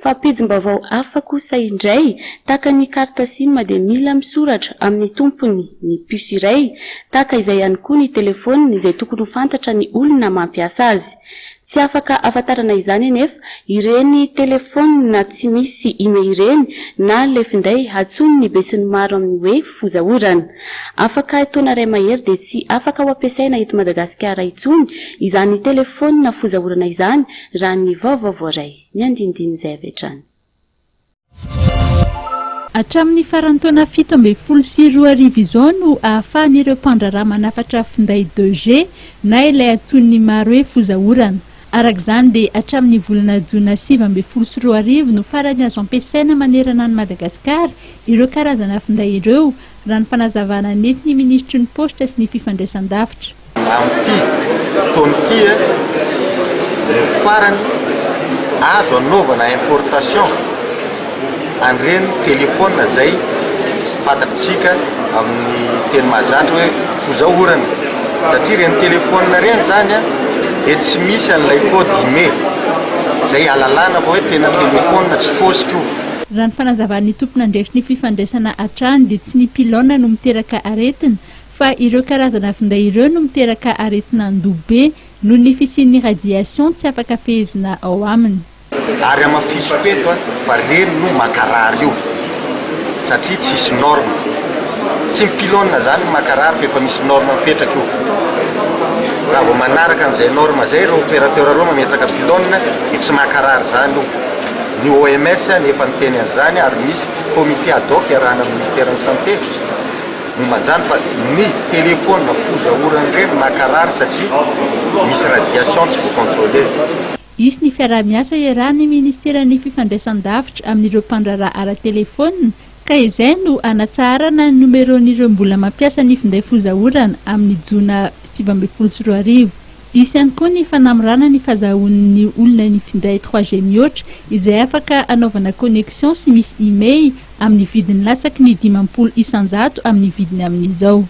Fa pejim-baovao hafa kosa indray, tahaka ny carte sim dia mila misoratra amin'ny tompony ny puce iray, tahaka izay ihany koa ny telefaonina izay tokony ho fantatra ny olona mampiasa azy. Tsy afaka ahafantarana izany anefa ireny telefaonina tsy misy IMEI ireny na ilay finday antsoin'ny besinimaro amin'ny hoe fozaorana. Afaka taona iray mahery dia tsy afaka ho ampiasaina eto Madagasikara intsony izany telefaonina fozaorana izany raha ny vaovao voaray. Ny andinindin'izay avy hatrany. Hatramin'ny faran'ny taona 2017 izao no ahafahan'ireo mpandraharaha manafatra finday deux G na ilay antsoin'ny maro hoe fozaorana. Araka izany dia hatramin'ny volana jona 2019 no farany azo ampiasaina manerana an'i Madagasikara ireo karazana finday ireo, raha ny fanazavana nentin'ny minisitry ny Paositra sy ny fifandraisan-davitra. Amin'ity taona ity no farany azo anaovana importation an'ireny telephone izay fantatritsika amin'ny teny mahazatra hoe fozaorana satria ireny telephone ireny izany dia tsy misy an'ilay code IMEI izay ahalalana fa hoe tena telephone tsy fausse io. Raha ny fanazavan'ny tompon'andraikitry ny fifandraisana hatrany dia tsy ny pylone no miteraka aretina Fa ireo karazana finday ireo no miteraka aretin'andoha be noho ny fisian'ny radiation tsy afaka fehezina ao aminy. Ary hamafisiko eto fa reny no mankarary io satria tsisy norme. Tsy ny pylone zany no mankarary fa efa misy norme mipetraka io. Raha vao manaraka an'izay norme zay ireo opérateur ireo mametraka pylone dia tsy mankarary zany io. Ny OMS no efa niteny an'izany ary misy comité ad hoc iarahana amin'ny ministeran'ny santé. Momba an'izany fa ny telephone foza orana ireny mankarary satria misy radiation tsy voa-controler. Hisy ny fiaraha-miasa iarahan'ny Ministeran'ny Fifandraisan-davitra amin'ireo mpandraharaha ara-telefaonina ka izay no hanatsaharana ny nomeraon'ireo mbola mampiasa ny finday foza orana amin'ny jona 2019. Hisy ihany koa ny fanamorana ny fazahoan'ny olona ny finday trois G mihoatra izay afaka anaovana connexion sy misy email amin'ny vidiny latsaky ny 50% amin'ny vidiny amin'izao.